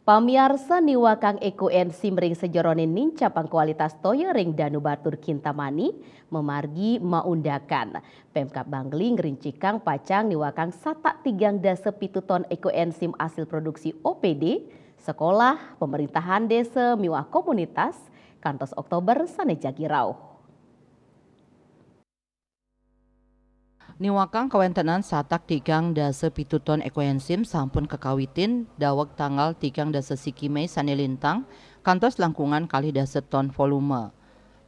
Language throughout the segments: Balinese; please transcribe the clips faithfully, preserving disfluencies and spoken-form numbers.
Pamiarsa, niwakang ekoenzim ring sajeroning nincapang kualitas toya ring danu batur Kintamani mamargi maundakan. Pemkab Bangli ngrincikang pacang niwakang satak tigang dasa pitu ton ekoenzim asil produksi O P D, sekolah, pemerintahan desa miwah komunitas, kantos Oktober sane jagi rauh. Niwakang kawentenan satak tigang dasa pitu ton ekoenzim sampun kakawitin daweg tanggal tigang dasa siki Mei sane lintang, kantos langkungan kalih dasa ton volume.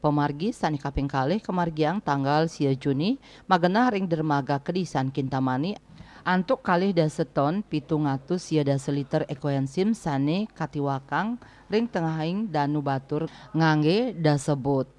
Pamargi sane kaping kalih kamargiang tanggal sia Juni magenah ring Dermaga Kedisan Kintamani antuk kalih dasa ton pitung atus sia dasa liter ekoenzim sane katiwakang ring tengahing danu batur ngangge dasa bot.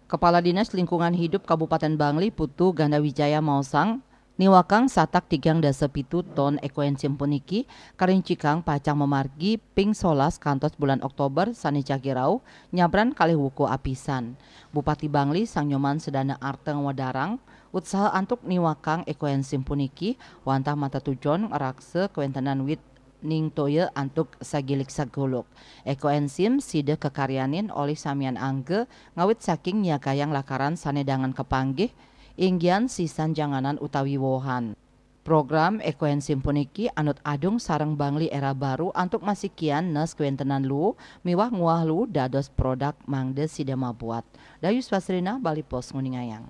Kepala Dinas Lingkungan Hidup Kabupaten Bangli Putu Ganda Wijaya maosang, niwakang satak tigang dasa pitu ton ekoenzim puniki karincikang pacang mamargi ping solas kantos bulan Oktober sane jagi rauh nyabran kalih wuku apisan. Bupati Bangli Sang Nyoman Sedana Arta ngwedarang, utsaha antuk niwakang ekoenzim puniki wantah matetujon ngraksa kawentenan wit ning toya antuk sagilik saguluk. Ekoenzim sida kakaryanin olih samian angga ngawit saking nyiagayang lakaran sane dangan kapanggih, inggian sisan janganan utawi wohan. Program ekoenzim puniki anut adung sareng Bangli Era Baru antuk masikian nes kawentenan luu miwah nguah luu dados produk mangda sida mabuat. Dayus Wasrina, Bali Post, nguningayang.